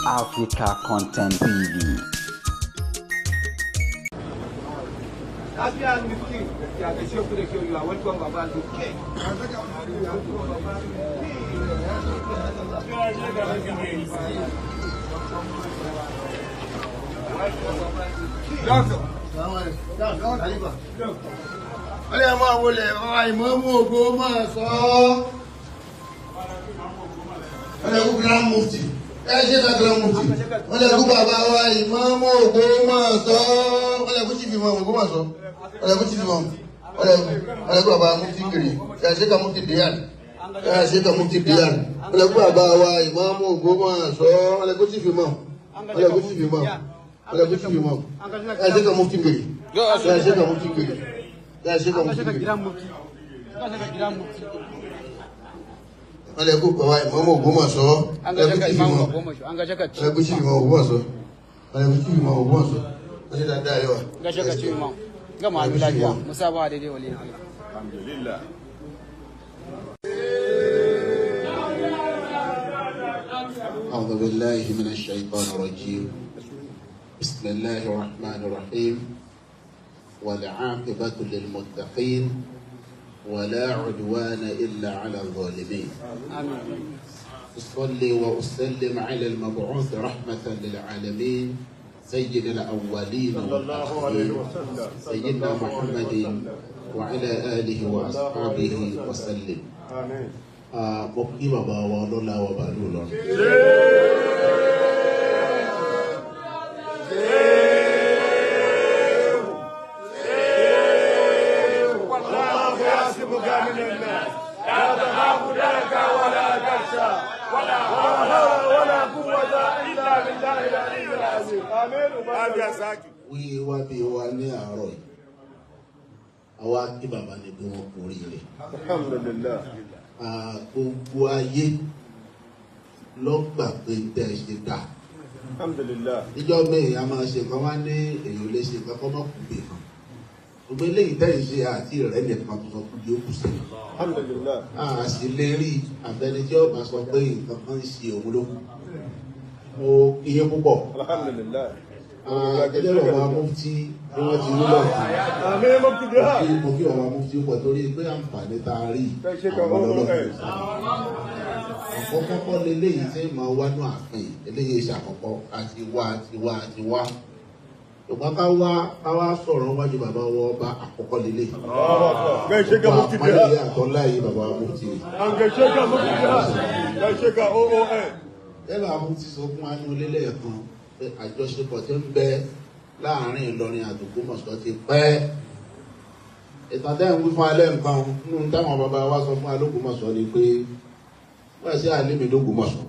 Africa Content TV. Lafiya miskin ya gaishe ku da kyau. You are welcome, Baba Duke. Doctor. Wọ́n lè máa wọlé ọ̀rọ̀ ìmọ̀ọ́mú ògo máa sọ ọ́. Wọ́n lè kú grand mufti. Ẹ ṣe ká grand mufti. Wọ́n lè kú bàbá wa ìmọ̀ọ́mú ògo máa sọ ọ́. Wọ́n lè kú chief imam ògo máa sọ. Wọ́n lè kú chief imam. Wọ́n lè kú bàbá mufti kiri. Ẹ ṣe ká mufti diyan. Ẹ ṣe ká mufti diyan. Wọ́n lè kú bàbá wa ìmọ̀ọ́mú ògo máa sọ ọ́. Wọ́n lè kú chief imam. Wọ́n lè kú chief imam. Wọ́n lè kú chief imam. Ẹ ṣe ká mufti kiri. Ẹ ṣe ká mufti kiri. Ya ṣe kan mufti. Wọ́n lè kó bàbá ìmọ̀ọ́mọ̀ Ògbómọ̀ṣọ́. Wọ́n lè kó chief imam Ògbómọ̀ṣọ́. Wọ́n lè kó chief imam Ògbómọ̀ṣọ́. Wọ́n ṣe dáadáa yẹ wa. Gaishe ka chief imam. Gama hannu lafiya. Musabaha daidai waliyin Allah. Alhamdulillah. أعوذ بالله من الشيطان الرجيم. بسم الله الرحمن الرحيم. والعاقبة للمتقين ولا عدوان إلا على الظالمين. Amin. أصلي وأسلم على المبعوث رحمة للعالمين سيد الأولين والآخرين سيدنا محمد وعلى آله وأصحابه وسلم. Amen. Mo kí bàbá wa ọlọ́lá wa bàálù lọ́rùn. والله يعصمك من الناس لا تخاف دركا ولا تخشى ولا حول ولا قوة إلا بالله العلي العظيم. آمين. Wí wá bí wa ní àárọ̀ yìí, àwa kí bàbá ní bí wọ́n kú oríire. Alhamdulillah. Gbogbo ayé ló gbà pé tẹ́ ẹ ṣe dà. Alhamdulillah. Níjọ́ míì a máa ṣe nǹkan wá ní èyí ò lè ṣe nǹkan kọ́ mọ́ kù bì kan. Gbogbo eléyìí tẹ́ ẹ ṣe àti ìrẹ́ nìkan tó sọ fún yóò kù sí. Alhamdulillah. A sì lè rí àfẹni tí ó bá sọ pé nǹkan kan ń ṣe òun ló kù. Mo kí yín púpọ̀. Alhamdulillah. Ẹgbẹ́ bàbá mufti bí wọ́n ti wúlò fún Àmín mufti jihad. mo kí bàbá mufti pọ̀ torí pé àǹfààní tá a rí Ṣé àwọn kan ọlọ́run. Àkọ́kọ́ kọ́ leléyìí tí màá wá ní ààfin eléyìí ṣe àkọ́kọ́ àti wá àti wá àti wá. Ṣùgbọ́n ká wá ká wá sọ̀rọ̀ wájú bàbá wọ ọba àkọ́kọ́ leléyìí. Gaishe ka mufti Àpọ́nlé jihad. yìí àtọ́lá yìí bàbá mufti. An gaishe ka mufti jihad. Gaishe ka OON. Ẹ bàbá mufti sọ fún wa ní olélẹ̀ kan pé àjọṣepọ̀ tí ń bẹ láàrin Ìlọrin àti Ògbómọ̀ṣọ́ ti pẹ́. Ìtàn tẹ́ ń wí fún alẹ́ nǹkan nínú táwọn bàbá wa sọ fún alógbòmọ̀ṣọ́ ni pé wọ́n ṣe àlémi lógbòmọ̀ṣọ́.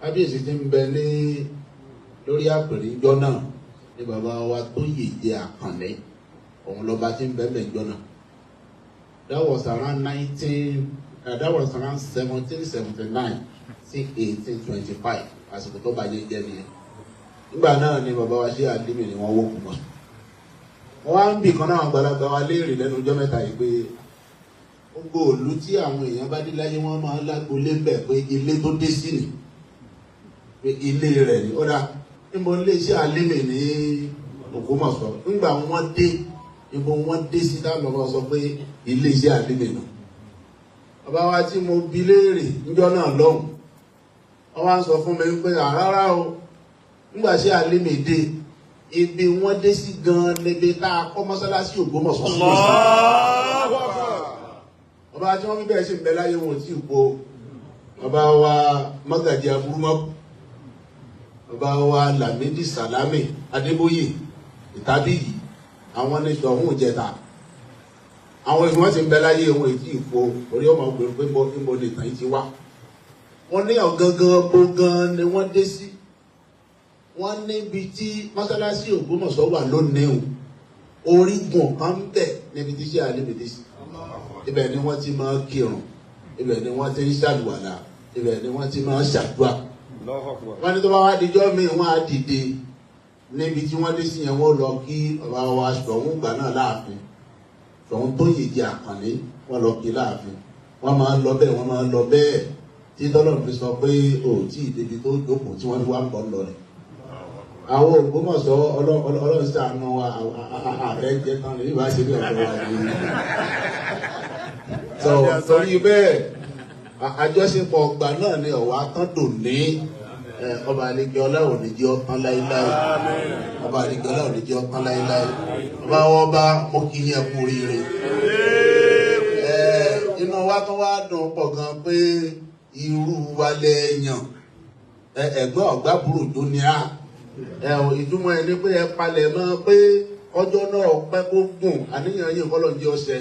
Kábíyèsí ti ń bẹ ní lórí àpèrè ìjọ náà ni bàbá wa tó yè jẹ Àkànní òun lọ́ba tí ń bẹ mẹ́ ìjọ náà. That was around 1779 sí 1825 àsìkò tó bàjẹ́ jẹ́ nìyẹn. Nígbà náà ni bàbá wa ṣe àlémi ni wọ́n wó Ògbómọ̀ṣọ́. Wọ́n á ń bì kan náà àgbàlagbà wa léèrè lẹ́nu ọjọ́ mẹ́ta yìí pé gbogbo òlu tí àwọn èèyàn bá dé láyé wọ́n máa ń lágbolé bẹ̀ pé ilé tó dé sí ni pé ilé rẹ̀ ni ó dá níbo ilé iṣẹ́ àlémè ní Ògbómọ̀ṣọ́ nígbà wọ́n dé níbo wọ́n dé sí táwọn bàbá sọ pé ilé iṣẹ́ àlémè nù. Bàbá wa tí mo bi léèrè níjọ́ náà lọ́hùn wọ́n wá ń sọ fún mi pé rárá o nígbà tí àlémè dé ibi wọ́n dé sí gan-an níbi tá a kọ́ mọ́sálásí Ògbómọ̀ṣọ́ sí. Allahu Akbar. Bàbá tí wọ́n fi bẹ́ẹ̀ sì ń bẹ láyé wọn ò tí ì po bàbá wa Mọ́gàjí Aburúmọ́kù, bàbá wa Lámídì Sàlámì Adébóyè Ìtàbíyì, àwọn ní sọ̀hún ìjẹta. Àwọn ìfún wọn sì ń bẹ láyé wọn ò tí ì po orí ọmọ ọgbìn pé níbo ni ìtàn yìí ti wá. Wọ́n ní ọ̀gangan bo gan ni wọ́n dé sí. Wọ́n níbi tí mọ́sálásí Ògbómọ̀ṣọ́ wà lónìí o orígun kan ń bẹ níbi tí ṣé àlébèdè sí. Ibẹ̀ ni wọ́n ti máa ń kírun, ibẹ̀ ni wọ́n ti ń ṣàlùwàlà, ibẹ̀ ni wọ́n ti máa ń ṣàdúà. Allahu Akbar. Wọ́n ní tó bá wá dijọ́ míì wọ́n á dìde níbi tí wọ́n dé sí yẹn wọ́n lọ kí bàbá wa Ṣọ̀ún gbà náà láàfin. Ṣọ̀ún tó yè jẹ Àkànní wọ́n lọ kí láàfin. Wọ́n máa ń lọ bẹ́ẹ̀ wọ́n máa ń lọ bẹ́ẹ̀. Tí tọ́lọ́run fi sọ pé ò tí ì débi tó jókòó tí wọ́n fi wá ń bọ̀ lọ rẹ̀. Àwọn Ògbómọ̀ṣọ́ Ọlọ́run ṣàánú wa ààrẹ jẹ́ tán ní ìbá ṣe bí ọ̀dọ́ wa ní. Torí bẹ́ẹ̀ àjọṣepọ̀ ọgbà náà ni ọ̀wá tán dò ní ọba àlejò Ọlọ́run ní jẹ́ ọtán láéláé. Ọba àlejò Ọlọ́run ní jẹ́ ọtán láéláé. Ọba wọn bá mo kí yẹn kú oríire. Inú wa tún wá dùn pọ̀ gan pé irú wa lẹ yàn ẹ̀gbọ́n ọ̀gbábúrò tó ní á ìtumọ̀ ẹni pé ẹ palẹ̀ mọ́ pé ọjọ́ náà pẹ́ kó gùn àníyàn yìí kọ́ ló ń jẹ́ ọ̀sẹ̀.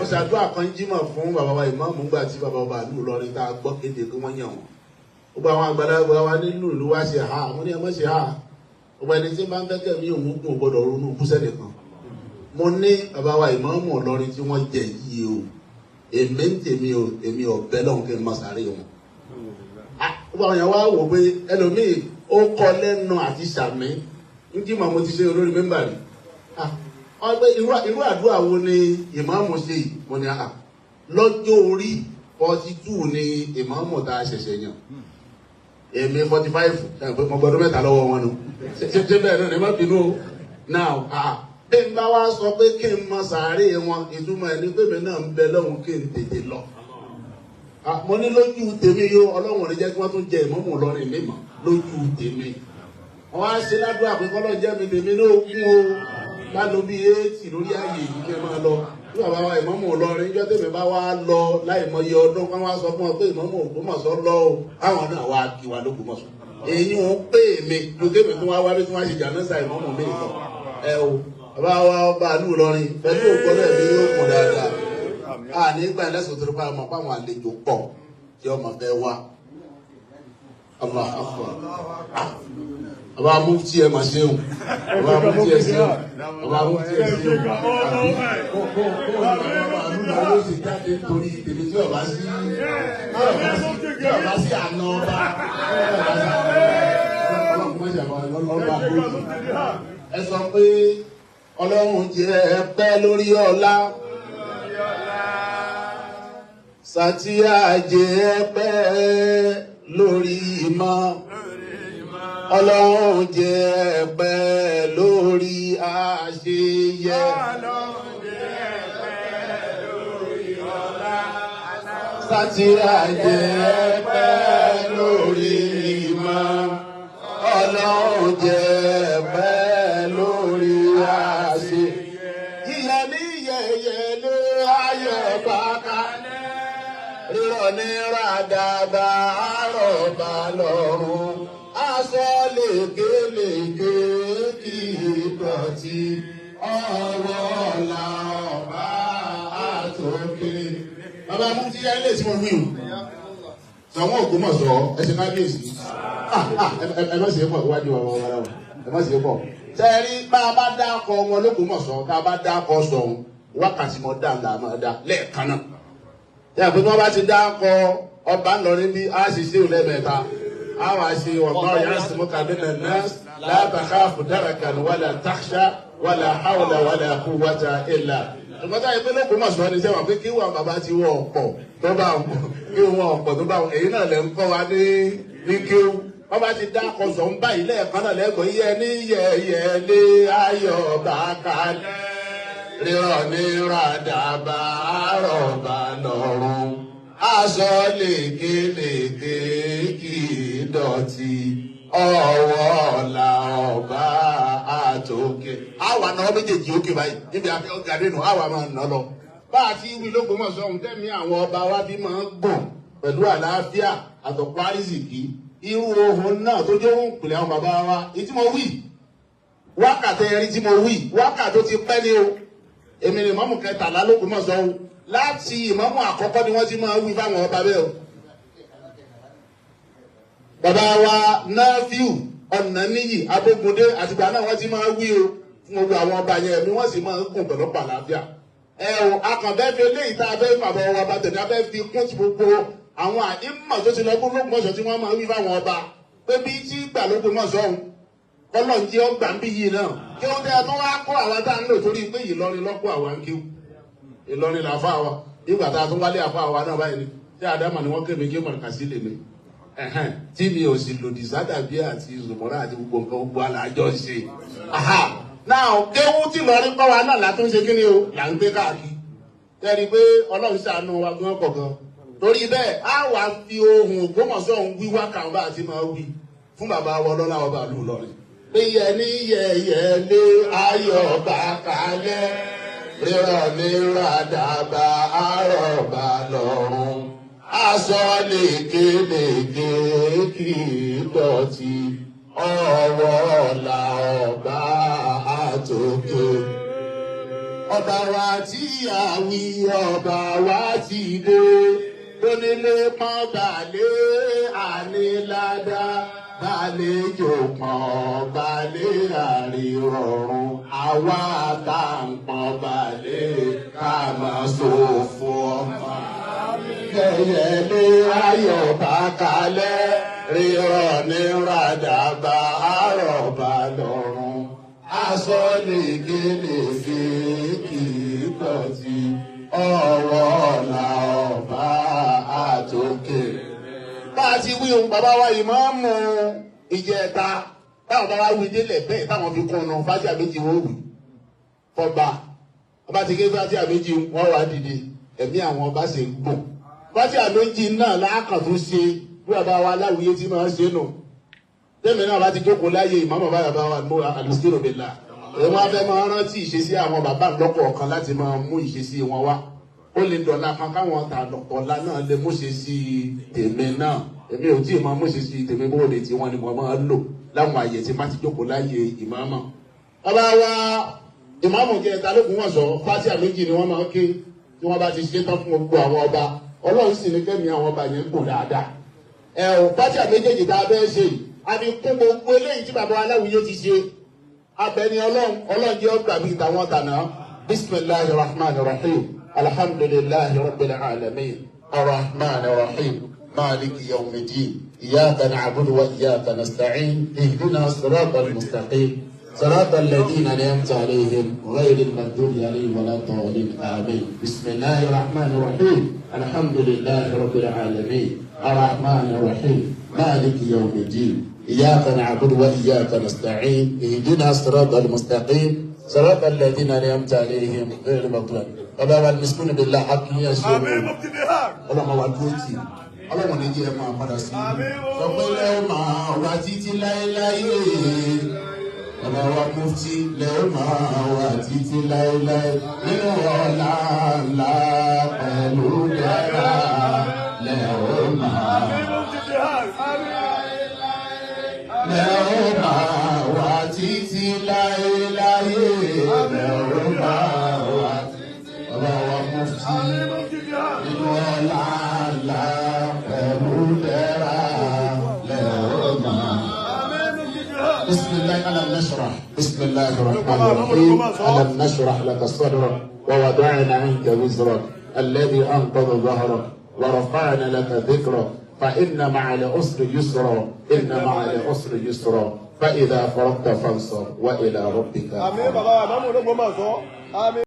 Ó ṣàdúrà kan jímọ̀ fún bàbá wa ìmáàmù ńgbà tí bàbá wa ìlú Ìlọrin tá a gbọ́ kéde pé wọ́n yàn wọ́n. Gbogbo àwọn àgbàlagbà wa nílùú ìlú wa ṣe ha mo ní ẹ mọ́ ṣe ha. Gbogbo ẹni tí bá ń fẹ́ kẹ́mi òun gùn gbọ́dọ̀ ronú kúṣẹ́ nìkan. Mo ní bàbá wa ìmáàmù Ìlọrin tí wọ́n jẹ yìí o èmi ń tèmi o èmi ọ̀bẹ lọ́hùn kí n máa sáré wọn. Gbogbo àwọn èèyàn wá wò pé ẹlòmíì ó kọ lẹ́nu àti sàmí ń jí màmú ti ṣe olórí mẹ́mbà rí. Ọgbẹ́ irú àdúrà wo ni ìmáàmù ṣe yìí? Mo ní àà lọ́jọ́ orí 42 ni ìmáàmù tá a ṣẹ̀ṣẹ̀ yàn. Èmi 45 pé mo gbọdún mẹ́ta lọ́wọ́ wọn nu. Ṣé bẹ́ẹ̀ náà ni má bínú o? Now bí n bá wá sọ pé kí n mọ sàárè wọn ìtumọ̀ ẹni pé mi náà ń bẹ lọ́hùn kí n tètè lọ. Mo ní lójú tèmi yóò Ọlọ́run ní jẹ́ kí wọ́n tún jẹ ìmáàmù Ìlọrin mi mọ̀ lójú tèmi. Wọ́n á ṣe ládùúgbò àpékọ́lọ́ jẹ́ mi tèmi ní ogún o lánàá bíi 80 lórí ààyè yìí kí ẹ máa lọ. Bí bàbá wa ìmáàmù Ìlọrin ìjọ tèmi bá wá lọ láì mọye ọdún kí wọ́n wá sọ fún ọ pé ìmáàmù Ògbómọ̀ṣọ́ lọ o àwọn náà wá kí wa l'Ógbómọ̀ṣọ́. Èyí ń pè mí lókè mi tí wọ́n wá bí tí wọ́n ṣe jà náà sa ìmáàmù mi lọ. Ẹ o bàbá wa ọba ìlú Ìlọrin pẹ̀lú ògbọ́dọ̀ ẹ̀mí yóò kún dáadáa. A ní gbà lẹ́sùn tó nípa ọmọ pàwọn àlejò pọ̀ tí ọmọ fẹ́ wá. Allah akbar. Bàbá mufti ẹ̀ máa ṣeun. Bàbá mufti ẹ̀ ṣeun. Bàbá mufti ẹ̀ ṣeun. Kó kó bàbá àlùlọ ló ṣe jáde nítorí tèmi tí ọba sí tí ọba sí àná ọba. Ẹ sọ pé Ọlọ́run jẹ́ pẹ́ lórí ọlá. Sàtíyà jẹ́ pẹ́ lórí ìmọ̀. Ọlọ́run jẹ́ pẹ́ lórí àṣeyẹ. Sàtíyà jẹ́ pẹ́ lórí ìmọ̀. Ọlọ́run jẹ́ pẹ́ lórí àṣeyẹ. Ìyá ní yẹ̀yẹ̀ lé ayọ̀ bá kalẹ̀. Rírọ̀ ní ràdàbà àrọ̀bà lọ́rùn. Aṣọ lékelèké kì í dọ̀tí. Ọwọ́ la ọba àtòkè. Bàbá mú ti yá ilé tí mo wí o. Sọ̀wọ́n Ògbómọ̀ṣọ́ ẹ ṣe kábíyèsí. Ẹ má ṣe é pọ̀ iwájú wa wọn wàrà wa. Ẹ má ṣe é pọ̀. Ṣé ẹ rí bá a bá dákọ̀ wọn l'Ógbómọ̀ṣọ́ tá a bá dákọ̀ sọ̀hún wákàtí mọ̀ dá là máa dá lẹ́ẹ̀kan náà. Ṣé àpò tí wọ́n bá ti dákọ̀ ọba ńlọrin bí a ṣe ṣe lẹ́ẹ̀mẹ́ta. A wá ṣe ọ̀gbọ́n yà sí mú kàdé nà nọ́ọ̀sì látàkà fùdáràkàn wàlà táṣà wàlà hàwùlà wàlà quwwata illa. Ṣùgbọ́n táyé pé l'Ógbómọ̀ṣọ́ ni sẹ́wọ̀n pé kí wọ́n bàbá ti wọ ọ̀pọ̀ tó bá wọn kí wọ́n ọ̀pọ̀ tó bá wọn èyí náà lè ń kọ́ wa ní kéwú. Wọ́n bá ti dákọ̀ sọ̀ ń báyìí lẹ́ẹ̀kan náà lẹ́gbọ̀ọ́ yẹ ní yẹ̀yẹ̀ lé ayọ̀ bá kalẹ̀. Rírọ̀ ní ràdàbà àrọ̀bà lọ́rùn. Aṣọ lékelèké kì í dọ̀tí. Ọwọ́ la ọba àtòkè. Àwa náà méjèèjì òkè báyìí níbi àfi ọ̀gá nínú àwa máa nà lọ. Bá a ti wí l'Ógbómọ̀ṣọ́ ohun tẹ́mi àwọn ọba wa bí máa ń gùn pẹ̀lú àlàáfíà àtọ̀pọ̀ àrísìkí. Irú ohun náà tó jẹ́ ohun ìpìlẹ̀ àwọn bàbá wa. Èyí tí mo wí, wákàtí ẹ̀rí tí mo wí, wákàtí ó ti pẹ́ ní o. Èmi ni ìmáàmù kẹtàlá l'Ógbómọ̀ṣọ́ o. Láti ìmáàmù àkọ́kọ́ ni wọ́n ti máa wí fáwọn ọba bẹ́ẹ̀ o. Bàbá wa Náfíù Ọ̀nàníyì Abógundé àtìgbà náà wọ́n ti máa wí o fún gbogbo àwọn ọba yẹn ẹ̀mí wọ́n sì máa ń gùn pẹ̀lú àlàáfíà. Ẹ o akànbẹ́ fi eléyìí tá a fẹ́ bàbá wa bá tẹ̀lé a fẹ́ fi kún ti gbogbo àwọn àìmọ̀ tó ti lọ fún l'Ógbómọ̀ṣọ́ tí wọ́n máa wí fáwọn ọba pé bí tí gbà l'Ógbómọ̀ṣọ́ òun kọ́lọ̀ ń jẹ́ ọgbà ń bí yìí náà kí wọ́n tẹ́ ẹ tó wá kó àwa tá à ń lò torí pé Ìlọrin lọ́kọ́ àwa ń kíw Ìlọrin làfà wa nígbà tá a tún wálé àfà wa náà báyìí ni Tí Adama ni wọ́n kéde kí mọ̀rìkàsí lè mi. Tí mi ò sì lòdì sádàbí àti zùmọ́rà àti gbogbo nǹkan gbogbo alájọ ṣe. Náà kéwú tí lọrin kọ́ wa náà látún ṣe kí ni o là ń gbé káàkiri. Tẹ́rí pé Ọlọ́run ṣàánú wa gan pọ̀ gan. Torí bẹ́ẹ̀ á wà fi ohun Ògbómọ̀ṣọ́ ń wí wákà bá àti máa wí fún bàbá wa ọlọ́lá ọba ìlú Ìlọrin. Pé yẹni yẹyẹ lé ayọ̀ bá kalẹ̀ rírọ̀ ní ràdàbà àrọ̀bà lọ́rùn. Aṣọ lékelèké kì í dọ̀tí ọwọ́ ọ̀la ọba àtòkè. Ọba wa tí a wí ọba wa ti dé. Onílé pọ́n balẹ̀ àníládá balẹ̀jò pọ́n balẹ̀ àrírọ̀rùn àwa tá à ń pọ́n balẹ̀ ká máa ṣòfò ọmọ. Yẹyẹlé ayọ̀ bá kalẹ̀ rírọ̀ ní ràdàbà àrọ̀bà lọ́rùn. Aṣọ lékelèké kì í dọ̀tí ọwọ́ ọ̀la ọba àtòkè. Bá a ti wí ohun bàbá wa ìmáàmù Ìjẹta táwọn bàbá wí délẹ̀ bẹ́ẹ̀ táwọn fi kún un fájà méjì wọ́n wì fọba. Ọba ti ké fájà méjì wọ́n wá dìde ẹ̀mí àwọn ọba sì ń gùn. Fájà méjì náà láàkàn tó ṣe bí bàbá wa aláwìyé tí máa ń ṣe nù. Tẹ́mi náà bá ti jókòó láyé ìmáàmù bá bàbá wa mú àlùsíkìrò bìlà. Èèwọ̀n afẹ́ máa rántí ìṣesí àwọn bàbá lọ́kọ̀ọ̀kan láti máa mú ìṣesí wọn wá. Ó lè dọ̀la kan káwọn tàdọ̀tọ̀la náà lè múṣe sí tèmi náà. Èmi ò tí ì máa múṣe sí tèmi bó lè tí wọ́n ni mo máa lò láwọn àyè tí má ti jókòó láyé ìmáàmù. Bàbá wa ìmáàmù Ìjẹta l'Ógbómọ̀ṣọ́ fátíà méjì ni wọ́n máa ń ké tí wọ́n bá ti ṣe tán fún gbogbo àwọn ọba. Ọlọ́run sì ní kẹ́mi àwọn ọba yẹn gùn dáadáa. Ẹ ò fátíà méjèèjì tá a bẹ́ẹ̀ ṣe yìí a fi kún gbogbo eléyìí tí bàbá aláwìyé ti ṣe. Abẹni Ọlọ́run Ọlọ́run jẹ́ ọgbà bíi tàwọn tàná. Bisimilahi rahman rahim alhamdulilahi rabbil alamin arrahman rahim maliki yawmidin iyaka na'budu wa iyaka nasta'in ihdina sirata almustaqim sirata alladhina an'amta alayhim ghayril maghdubi alayhim waladdallin amin. Bisimilahi rahman rahim alhamdulilahi rabbil alamin arrahman rahim maliki yawmidin. إياك نعبد وإياك نستعين اهدنا الصراط المستقيم صراط الذين أنعمت عليهم غير المغضوب. Bàbá wa المسكون بالله حق يسوع. Ọlọ́mọ wa dúró tì Ọlọ́mọ ní jẹ́ máa padà sí i. Sọ pé lẹ́ẹ̀ máa wá títí láéláé. Bàbá wa mufti lẹ́ẹ̀ máa wá títí láéláé. Nínú ọ̀la ńlá pẹ̀lú dára lẹ́ẹ̀ máa. Lẹ́ẹ̀ máa wá títí láéláé. Lẹ́ẹ̀ máa wá títí. Bàbá wa mufti nínú ọ̀la ńlá pẹ̀lú dára lẹ́ẹ̀ máa. بسم الله ألم نشرح بسم الله الرحمن الرحيم ألم نشرح لك صدرك ووضعنا عنك وزرك الذي أنقض ظهرك ورفعنا لك ذكرك فإن مع العسر يسرا إن مع العسر يسرا فإذا فرغت فانصب وإلى ربك. آمين.